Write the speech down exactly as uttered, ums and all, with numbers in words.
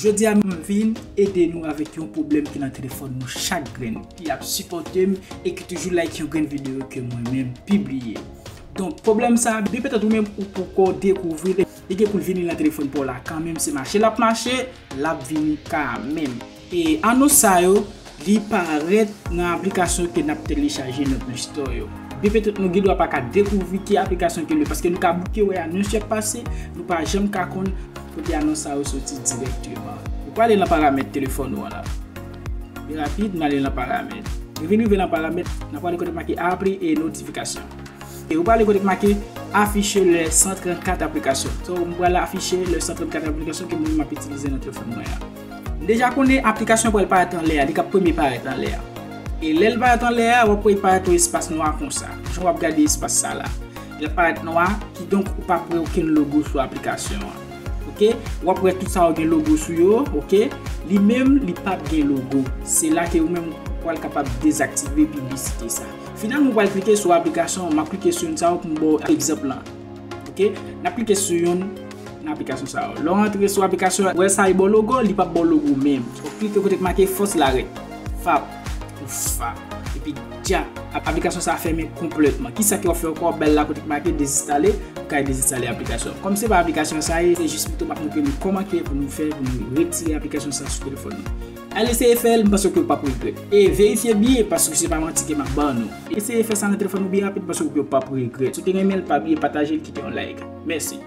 Jodi a m vin ede nou avèk yon pwoblèm ki nan telefòn nou chak grenn, ki ap sipòte m e ki toujou like yon grenn videyo ke mwen menm pibliye. Donk, pwoblèm sa a, byen petèt ou menm ou poko dekouvri l, li gen pou l vini nan telefòn pa w la kanmenm, se mache l ap mache, l ap vini kanmenm. E anons sa yo, li parèt nan aplikasyon ke n ap telechaje nan Play Store yo. Byen petèt nou gen dwa pa ka dekouvri ki aplikasyon ke l ye, paske nou ka bouke wè anons yo ap pase, nou pa janm ka konn kote anons sa yo soti dirèkteman. Ou prale nan paramèt telefòn ou an la. Byen rapid, n ale nan paramèt. Nou vin rive nan paramèt, n ap prale kote make apli e notifikasyon. E ou prale kote make afficher les cent trente-quatre applications. So, m pral afficher les cent trente-quatre applications ke mwen menm m ap itilize nan telefòn mwen an. M deja konnen aplikasyon pral parèt anlè a, li k ap premye parèt anlè a. E lè l parèt anlè a, w ap wè parèt yon espas nwa konsa. Jan w ap gade espas sa la. L ap parèt nwa, kidonk ou p ap wè okenn logo sou aplikasyon an. Oke? W ap wè tout sa yo gen logo sou yo, oke? Li menm, li p ap gen logo. Se la ke ou menm ou pral kapab dezaktive piblisite sa. Finalman, ou pral klike sou aplikasyon, m ap klike sou youn sa yo pou m ba w egzanp lan. Oke? N ap klike sou youn nan aplikasyon sa yo. Lè w antre sou aplikasyon, wè sa e ba w logo, li p ap ba w logo menm. Ou klike kote k make fòs larèt. Fap. Ou fa. Epi dja, ap- aplikasyon sa a fèmen konplètman. Kisa ke w ap fè ankò? W ap ba l la kote k make dezenstale, ou ka dezenstale aplikasyon. Kòm se pa aplikasyon sa ye, se jis pito m ap montre nou kòman ke pou nou fè, pou nou retire aplikasyon sa sou telefòn nou. Al eseye fè l, m panse ke w p ap regrèt. E verifye byen, paske se pa manti ke m ap ban nou. Eseye fè sa nan telefòn ou byen rapid, paske w p ap regrèt. Si w te renmen l, pa bliye pataje l, kite yon like. Mèsi.